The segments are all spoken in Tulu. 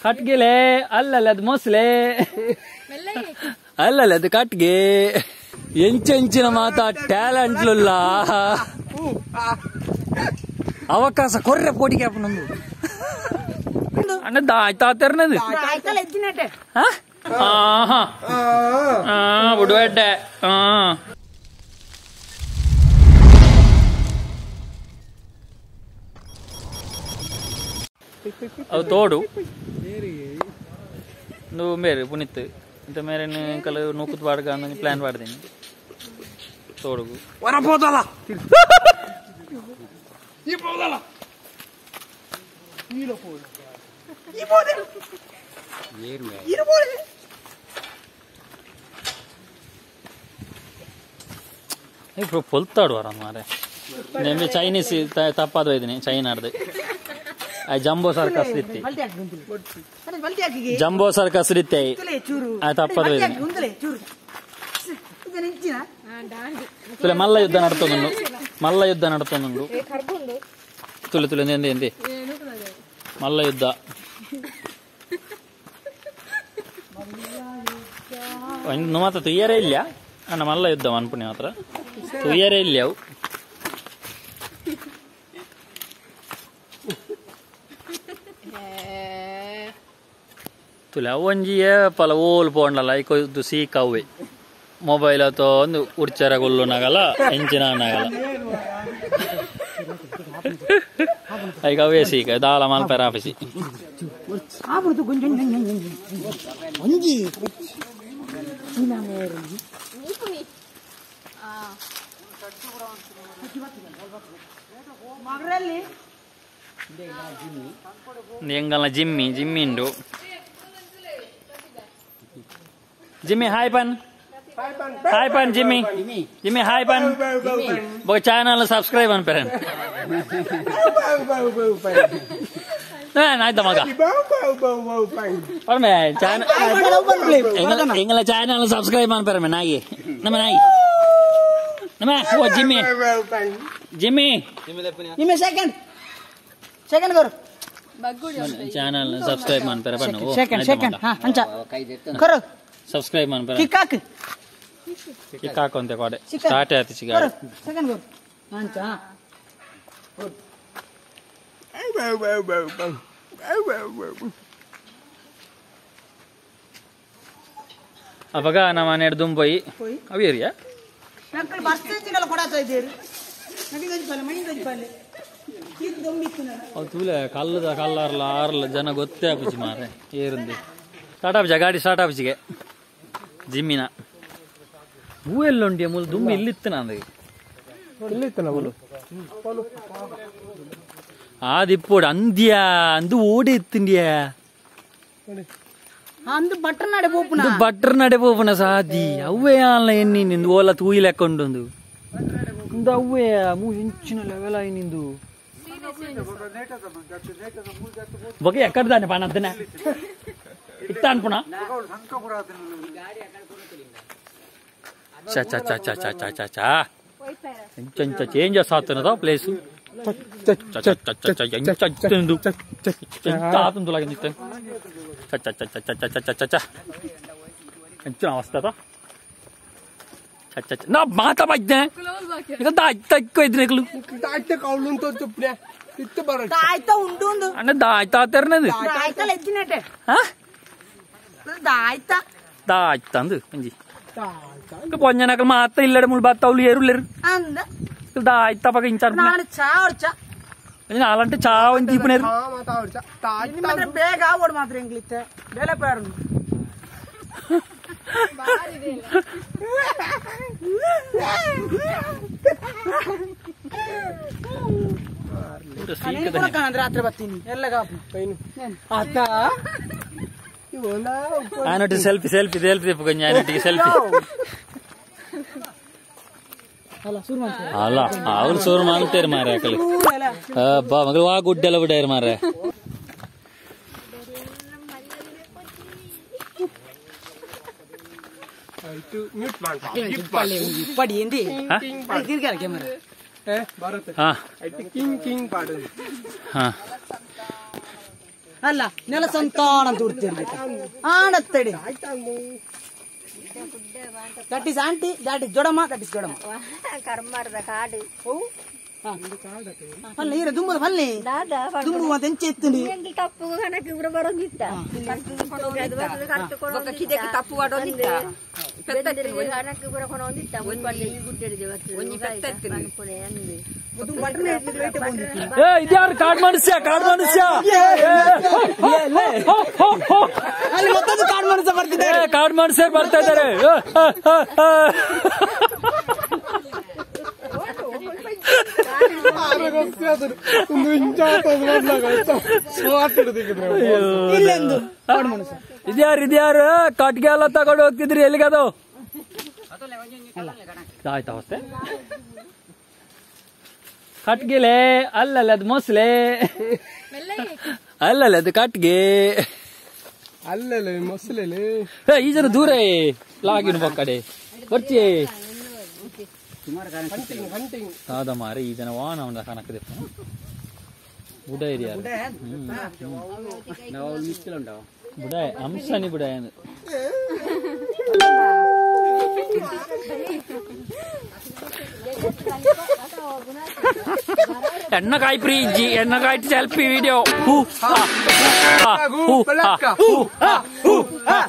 ಕಟ್ಗೆಲೆ ಅಲ್ಲಲ್ಲ ಅದು ಮೊಸಲೆ ಅಲ್ಲಲ್ಲ ಅದು ಕಟ್ಗೆ ಎಂಚೆಂಚಿನ ಮಾತಾ ಟ್ಯಾಲೆಂಟ್ಲುಲ್ಲ ಅವಕಾಶ ಕೊರ್ರೆ ಪೋಟಿಗೆ ನಂದು ಅಣ್ಣ ದಾಯ್ತಾತರ್ನದು ಬಿಡುವೆಡ್ಡೆ. ಅವು ತೋಡು నువ్వు మేరు పునీత్ ఇంత మేరే ఇంకా నూకుతు పాడుగా అని ప్లాన్ పాడదేని తోడుగు ఇప్పుడు పొల్తాడు వರ ಮಾರೆ నేను చైనీస్ తప్పదు ఇదిని చైనార్ది ಜಂಬೋ ಸರ್ಕಸ್ ಇತ್ತಿ ಜಂಬೋ ಸರ್ಕಸ್ ಇತ್ತೆ ತಪ್ಪದು ತುಲೆ ಮಲ್ಲ ಯುದ್ಧ ನಡ್ತೊಂದುಂಡು ಮಲ್ಲ ಯುದ್ಧ ನಡ್ತೊಂದುಂಡು ತುಲೆ ತುಲೆ ಎಂದೆ ಎಂದೆ ಮಲ್ಲ ಯುದ್ಧ ಮಾತ್ರ ತುಯ್ಯರೇ ಇಲ್ಲ ಅಣ್ಣ ಮಲ್ಲ ಯುದ್ಧ ಅನ್ಪುಣಿ ಮಾತ್ರ ತುಯ್ಯರೇ ಇಲ್ಲ ಅವು ತುಲೆ ಒಂಜಿಯೇ ಪಲ ಓಲ್ ಪೋಂಡಲ್ಲ ಐಕೊದ್ದು ಸೀಕ್ ಅವೇ ಮೊಬೈಲ್ ಅಥವಾ ಒಂದು ಉಡ್ಚರ ಗೊಲ್ಲುನಾಗಲ್ಲ ಎಂಚಿನ ನಾಗಲ್ಲ ಐಕ ಅವೇ ಸೀಕ ದಾಲ ಮಲ್ಪೆರ ಆಫೀಸಿ ಎಂಗಲ್ನ ಜಿಮ್ಮಿ ಜಿಮ್ಮಿ ಉಂಡು ಜಿಮ್ಮಿ ಹಾಯ್ ಪನ್ ಹಾಯ್ ಪನ್ ಜಿಮ್ಮಿ ಜಿಮ್ಮಿ ಹಾಯ್ ಪನ್ ಬೊ ಚಾನಲ್ ಸಬ್ಸ್ಕ್ರೈಬ್ ಅನ್ಪೆರನ್ ಆಯ್ತಾ ಮಗ ಪರ್ಮೆ ಚಾನಲ್ ಎಂಗಲ ಚಾನಲ್ ಸಬ್ಸ್ಕ್ರೈಬ್ ಅನ್ಪೆರಮೆ ನಾಯಿ ನಮ್ಮ ನಾಯಿ ನಮ್ಮ ಓ Jimmy Jimmy Jimmy second second ಕರು ಚಾನಲ್ ಸಬ್ಸ್ಕ್ರೈಬ್ ಅನ್ಪೆರ ಪನ್ನು ಸೆಕೆಂಡ್ ಸೆಕೆಂಡ್ ಹಾ ಅಂಚ ಕರು ಸಬ್ಸ್ಕ್ರೈಬ್ ಅನ್ಪೆರ ಕಿಕ್ ಹಾಕು ಕಿಕ್ ಹಾಕು ಅಂತ ಕೊಡೆ ಸ್ಟಾರ್ಟ್ ಆಯ್ತು ಚಿಗ ಸೆಕೆಂಡ್ ಕರು ಅಂಚ ಅವಾಗ ನಮ್ಮ ಮನೆ ದುಂಬೋಯಿ ಅವು ಏರಿಯಾ ನಂಕಲ್ ಬಸ್ ಚಿನ್ನಲ ಕೊಡಾತ ಇದ್ದೀರಿ ನಡಿ ಗಂಜಿ ಮಣಿ ಗಂಜಿ ಅವು ತೂಲೆ ಕಲ್ಲದ ಕಲ್ಲಾರ್ಲ ಆರ್ಲ ಜನ ಗೊತ್ತೇ ಆಪುಜಿ ಮಾರೆ ಏರುಂದು ಸ್ಟಾರ್ಟ್ ಆಪುಜ ಗಾಡಿ ಸ್ಟಾರ್ಟ್ ಆಪುಜಿಗೆ ಜಿಮ್ಮಿನ ಹೂ ಎಲ್ಲುಂಡಿಯ ಮೂಲ ದುಮ್ಮಿ ಇಲ್ಲಿತ್ತು ನಂದು ಆದಿಪ್ಪೋಡು ಅಂದ್ಯಾ ಅಂದು ಓಡಿ ಇತ್ತಿಂಡಿಯ ಅಂದು ಬಟರ್ ನಡೆ ಪೋಪುನ ಬಟರ್ ನಡೆ ಪೋಪುನ ಸಾದಿ ಅವೇ ಆನ್ಲ ಎನ್ನಿ ನಿಂದು ಓಲ ತೂಯಿ ಲೆಕ್ಕೊಂಡೊಂದು ಇಂದು ಅವೇ ಮೂ ಇಂಚಿನ ಲೆವೆಲ್ ಆಯಿ ನಿಂದು ಬಗೆ ಎಕ್ಕಡ್ದಾನೆ ಪಾನದ್ದನೆ ಇತ್ತ ಅನ್ಪುಣ ಚಾ ಚಾ ಚಾ ಚಾ ಚಾ ಚಾ ಚಾ ಚಾ ಎಂಚ ಚೇಂಜ್ ಆತನದ ಪ್ಲೇಸು ಚ ಚ ಚ ಚ ಎಂಚ ಎಂಚ ಆತಂದು ಲಾಗಿಂದಿತ್ತೆ ಚ ಚ ಚ ಚ ಚ ಚ ಚ ಚ ಚ ಎಂಚಿನ ಅವಸ್ಥೆ ಚ ಚ ನಾ ಮಾತಾ ಬಜ್ಜೆ ಈಗ ದಾಯ್ತ ಇದ್ರೇಕಲು ದಾಯ್ತ ಕೌಲುಂತ ತುಪ್ನೆ ಇತ್ತು ಬರ ದಾಯ್ತ ಉಂಡು ಉಂಡು ಅಣ್ಣ ದಾಯ್ತ ಆತರ್ನದು ದಾಯ್ತ ಲಜ್ಜಿನಟೆ ಹಾ ದಾಯ್ತ ದಾಯ್ತ ಅಂದು ಒಂಜಿ ಪೊಂಜನಕಲ್ ಮಾತ್ರ ಇಲ್ಲಡೆ ಮುಳ್ ಬತ್ತವ್ಲು ಏರುಲೇರು ಅಂದ ದಾಯ್ತ ಪಕ್ಕ ಇಂಚಾರ್ ನಾನು ಚಾ ಒರ್ಚ ನಾలంటే ಚಾ ಒಂಜಿ ದೀಪನೇರು ಮಾತ್ರ ಬೇಗ ಓಡ್ ಮಾತ್ರ ಎಂಗ್ಲಿತ್ತೆ ಬೇಲೆ ಪೇರು ರಾತ್ರಿ ಬರ್ತೀನಿ ಎಲ್ಲ ಕಾಪು ಆನೊಟ್ಟಿ ಸೆಲ್ಫಿ ಸೆಲ್ಫಿ ಸೆಲ್ಫಿ ಕೊಂಚ ಆನೊಟ್ಟಿಗೆ ಸೆಲ್ಫಿ ಅಲ್ಲ ಅವ್ರು ಸೂರು ಮಾಡ್ತಾರೆ ಮಾರೆ ಅಕಲು ಬಾ ಮಗಳು ವಾ ಗುಡ್ಡೆಲ್ಲ ಬಿಡ್ಯಾರ ಮಾರೆ ಅಲ್ಲ ನೆಲ ಸಂತಾನ ತೂರ್ತಿರ್ಲಿ ಆಣತ್ತಡಿ. That is aunty, that is Jodamma, that is Jodamma. ಕರ್ಮರ್ದ ಕಾಡು ಅಲ್ಲ ಈರ ದುಂಬುದ ಬಲ್ಲೆ ದುಂಬು ಮತ್ತೆ ಎಂಚೆ ಎತ್ತುಂಡಿ ತಪ್ಪು ಕಣಕ್ಕೆ ಇವ್ರು ಬರೋದಿತ್ತ ತಪ್ಪು ಮಾಡೋದಿತ್ತ ಕಣಕ್ಕೆ ಇವ್ರ ಕೊನೊಂದಿತ್ತ ಏ ಇದ್ಯಾರು ಕಾಡ್ ಮನುಷ್ಯ, ಕಾಡ್ ಮನುಷ್ಯ. ಅಲ್ಲಿ ಮತ್ತೊಂದು ಕಾಡ್ ಮನುಷ್ಯ ಬರ್ತಿದ್ದಾರೆ, ಕಾಡ್ ಮನುಷ್ಯರು ಬರ್ತಾ ಇದ್ದಾರೆ. ಇದ್ಯಾರು ಇದ್ಯಾರು ಕಟ್ಗೆ ಎಲ್ಲ ತಗೊಂಡು ಹೋಗ್ತಿದ್ರಿ ಎಲ್ಲಿಗದು? ಆಯ್ತಾ ಹೊಸ್ತೆ ಕಟ್ಗೆಲೆ ಅಲ್ಲಲ್ಲ ಅದು ಮೊಸಲೆ ಅಲ್ಲಲ್ಲ ಅದು ಕಟ್ಗೆ ಅಲ್ಲಲ್ಲ ಮೊಸಲೆ. ಈ ಜನ ದೂರ ಲಾಗಿನ ಪಕ್ಕಡೆ ಬರ್ಚಿ ಸಾದ ಮಾರಿ ಈ ಜನ ವಾನ ಅವನ ಕನಕದೆ ಬುಡ ಏರಿಯಾ ಬುಡ ಅಂಶನಿ ಬುಡ ಎಣ್ಣಕಾಯಿ ಪ್ರೀಜಿ ಎಣ್ಣಕಾಯಿ ಸೆಲ್ಫಿ ವಿಡಿಯೋ. ಹೂ ಹಾ ಹೂ ಹಾ ಹೂ ಹಾ ಹೂ ಹಾ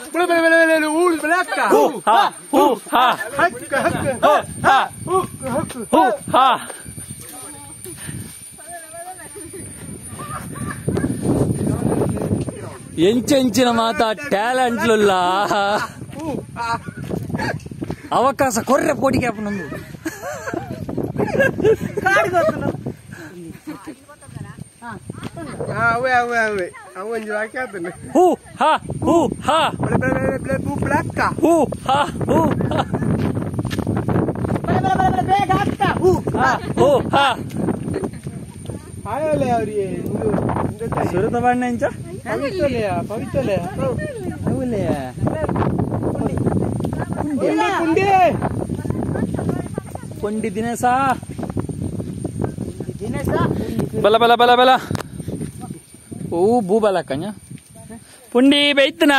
ಹೂ ಹಾ ಹಾ ಹೂ ಹಾ. ಎಂಚೆಂಚಿನ ಮಾತಾ ಟ್ಯಾಲೆಂಟ್ಲುಲ್ಲ ಅವಕಾಶ ಕೊರ್ರೆ ಪೋಟಿಗೆ ನಂದು. ಹೂ ಹಾ ಹೂ ಹಾ ಹೂ ಹಾ ಹೂ ಹಾ ಹೂ ಹಾ. ಸುರತ ಬಣ್ಣ ಇಂಚ ಪುಂಡಿ ದಿನೇಶ ಬಲ ಬಲ ಬಲ ಬಲ ಓ ಭೂ ಬಲ ಕನ್ಯ ಪುಂಡಿ ಬೈತನ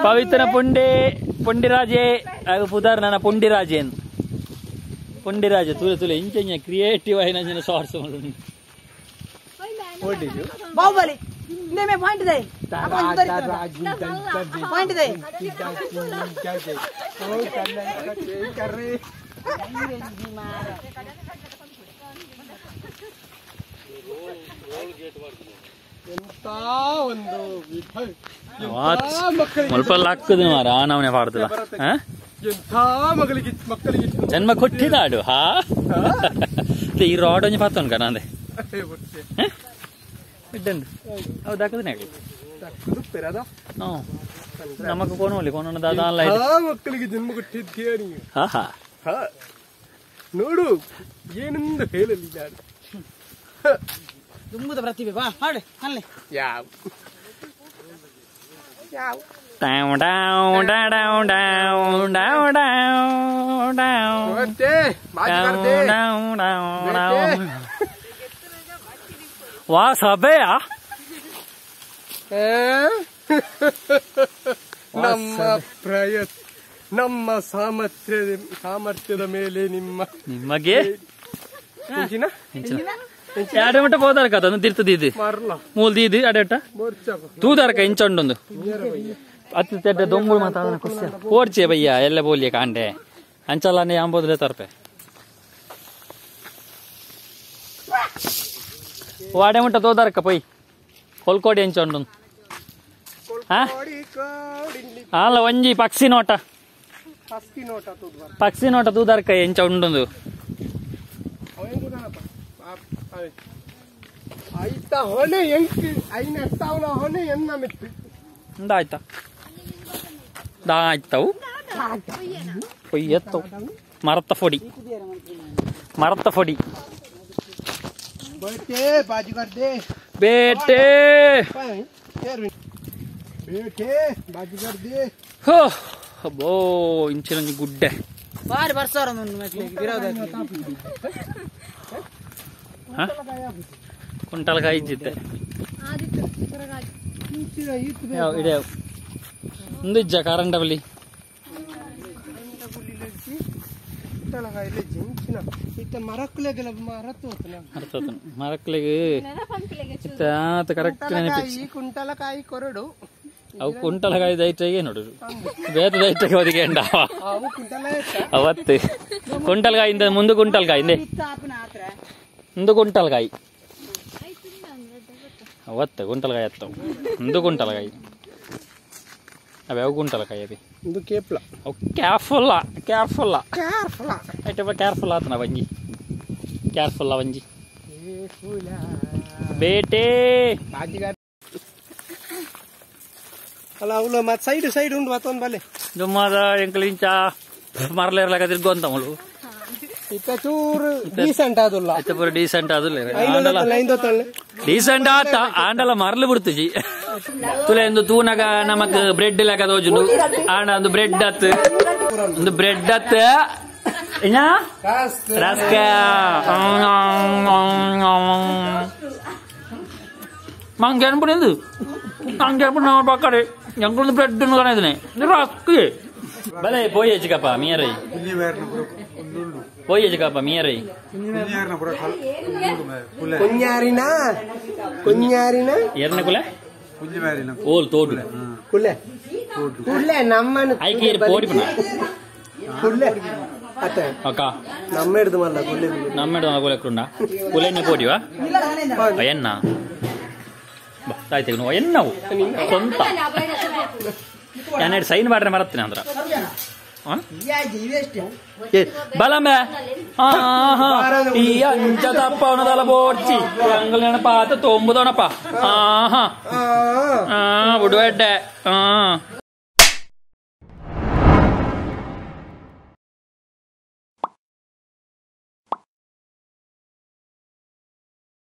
ಪವಿತ್ರನ ಪುಂಡಿ ಪುಂಡಿರಾಜೆ ಆಗ ಪುದಾರ್ ನನ್ನ ಪುಂಡಿರಾಜೆ ಪುಂಡಿರಾಜೆ ತುಲೆ ತುಲೆ ಇಂಚ ಕ್ರಿಯೇಟಿವ್ అయిన ಶಾರ್ಟ್ಸ್ ಬಾಹುಬಲಿ ಪಾಯಿಂಟ್ ಇದೆ ಪಾಯಿಂಟ್ ಇದೆ. ಎಂತ ಒಂದು ಮುಲ್ಪಲ್ಲಿ ಮಾರ ನಾವನೇ ಪಾಡ್ತಿಲ್ಲ. ಎಂಥ ಮಗಳಿಗೆ ಮಕ್ಕಳಿಗೆ ಜನ್ಮ ಕೊಟ್ಟಿದ್ದಾಡು. ಹಾ ಈ ರಾಡ್ ಒಂಜಿ ಪಾತೋನ್ ಕಣಂದೆ ಇಡ್ಡಂದು ಹೌದು ಹಾಕದನೆ ನಮಕ್ ಕೋನೋಲಿ ಕೋನೋನ ದಾದ ಅಲ್ಲ ಮಕ್ಕಳಿಗೆ ಜನ್ಮ ಕೊಟ್ಟಿದ್ದೀಯ ನೀವು. ಹಾ ಹಾ ನೋಡು ಏನೆಂದು ಹೇಳಲಿ ನಾನು. ದುಂಬುದ ಪ್ರತಿಭೆ ಬಾ ಹಾಡು ಅಲ್ಲೇ ಯಾವ ಯಾವ ಡೌ ಡೌ ಡೌ ಡೌ ಡೌ ಡೌ ಡೌ ಡೌ ಡೌ ಡೌ. ವಾ ಸಭೆಯ ನಮ್ಮ ಪ್ರಯತ್ನ ನಮ್ಮ ಸಾಮರ್ಥ್ಯದ ಮೇಲೆ ನಿಮ್ಮ ನಿಮಗೆ ಎರಡು ಮಟ್ಟ ಹೋದಾರಕ ಅದನ್ನು ತಿರ್ತದಿದ್ದು ಮೂಲ್ದಿದ್ದು ಅಡೆಟ ತೂದಾರಕ ಇಂಚೊಂಡೊಂದು ಅತಿ ತೆಡ್ಡ ದೊಂಬುಳು ಮಾತಾಡ ಖುಷಿ ಓಡ್ಚೆ ಬಯ್ಯ ಎಲ್ಲ ಬೋಲಿಯ ಕಾಂಡೆ ಅಂಚಲ್ಲಾನೆ ಅಂಬೋದ್ರೆ ತರ್ಪೆ ವಾಡೆ ಮುಟ್ಟ ತೋದಾರಕ ಪೊಯ್ ಕೊಲ್ಕೋಡಿ ಎಂಚೊಂಡೊಂದು ಅಲ್ಲ ಒಂಜಿ ಪಕ್ಷಿ ನೋಟ ಪಕ್ಷಿ ನೋಟ ತೂದಾರಕ ಎಂಚ ಉಂಡೊಂದು ಆಯ್ತಾ ಆಯ್ತಾವು ಪೊಯ್ಯತ್ತವು ಮರತ್ತ ಪೊಡಿ ಮರತ್ತ ಪೊಡಿ ಬೇಟೆ ಅಬ್ಬೋ ಇಂಚಿನ ಗುಡ್ಡೆ ಬಾರಿ ಬರ್ಸಾರ ಕುಂಟಲ್ಕಾಯಿ ಇಜ್ಜಿತ್ತೆ. ಇಡೆ ಒಂದು ಇಜ್ಜ ಕಾರಂಡಬಲಿ ಮರಕ್ಲೆಗ್ ಕರೆಕ್ಟ್ ನೆನಪಿ ಕುಂಟಲಕಾಯಿ ಕೊರಡು ಅವು ಕುಂಟಲಕಾಯಿ ದೈಟಗೆ ನೋಡು ಬೇತ ದೈಟಗೆ ಒದಿಗೆ ಅವತ್ತು ಕುಂಟಲ್ಕಾಯಿ ಮುಂದೆ ಕುಂಟಲ್ಕಾಯಿ ಮುಂದೆ ಕುಂಟಲ್ಕಾಯಿ ಅವತ್ತು ಕುಂಟಲ್ಕಾಯಿ ಅತ್ತವು ಒಂದು ಕುಂಟಲ್ಕಾಯಿ ಅವು ಯಾವ ಕುಂಟಲ್ಕಾಯಿ ಅವಿ ಒಂದು ಕೇಪ್ಲ ಅವು ಕೇರ್ಫುಲ್ಲ ಕೇರ್ಫುಲ್ಲ ಐಟಪ್ಪ ಕೇರ್ಫುಲ್ ಆತನ ಬಂಜಿ ಕೇರ್ಫುಲ್ಲ ಬಂಜಿ ಬೇಟೆ ಅಲ್ಲ ಅವಳು ಮತ್ತೆ ಸೈಡ್ ಸೈಡ್ ಉಂಡು ಮತ್ತೊಂದು ಬಲೆ ಜುಮ್ಮಾದ ಎಂಕಲಿಂಚ ಮರಲೇರ್ಲಾಗ ತಿರ್ಗೊಂತ ಅವಳು ಇತ್ತ ಚೂರು ಡೀಸೆಂಟ್ ಆದುಲ್ಲ ಇತ್ತ ಪೂರ ಡೀಸೆಂಟ್ ಆದುಲ್ಲ ಲೈನ್ ಡೀಸೆಂಟ್ ಆತ ಆಂಡಲ ಮರಲು ಬಿಡ್ತುಜಿ ತುಲೆ ಒಂದು ತೂನಗ ನಮಕ್ ಬ್ರೆಡ್ ಲೆಕ್ಕ ತೋಜುಂಡು ಆಂಡ ಒಂದು ಬ್ರೆಡ್ ಅತ್ ಒಂದು ಬ್ರೆಡ್ ಅತ್ ರಸ್ಕ ಮಂಗೆ ಅನ್ಪುಣಿಂದು ನಂಗೆ ಅನ್ಪುಣ ಪಕ್ಕಡೆ ಎಂಕೊಂದು ಬ್ರೆಡ್ ಕಾಣಿದ್ದಾನೆ ರಸ್ಕ್ ಬಲೆ ಪೋಯೆ ಚಿಕ್ಕಪ್ಪ ಮಿಯರೈ ಪೋಯೆ ಚಿಕ್ಕಪ್ಪ ಮಿಯರೈ ಕುഞ്ഞಾರಿನ ಕುഞ്ഞಾರಿನ ಎರ್ನ ಕುಲೆ ಓಲ್ ತೋಡು ಕುಲೆ ಕುಲೆ ನಮ್ಮನ ಐಕೆ ಪೋಡಿ ಪುನ ಕುಲೆ ಅತ್ತ ಅಕ್ಕ ನಮ್ಮ ಹಿಡ್ದು ಮಲ್ಲ ಕುಲೆ ನಮ್ಮ ಹಿಡ್ದು ಕುಲೆ ಕುಂಡ ಕುಲೆನೆ ಪೋಡಿವಾ ಎನ್ನ ತಾಯ್ತು ಎನ್ನವು ಸ್ವಂತ ನಾನು ಸೈನ್ ಮಾಡ್ರೆ ಮರತ್ತೇನೆ ಅಂದ್ರ ಬಲಮೆ ಈ ಅಂಚ ತಪ್ಪವನದಲ್ಲ ಬೋಡ್ಚಿ ಅಂಗಲ್ ನೆನಪ ಆತ ತೊಂಬುದವನಪ್ಪ ಆಹಾ ಬಿಡುವೆಡ್ಡೆ ಹಾ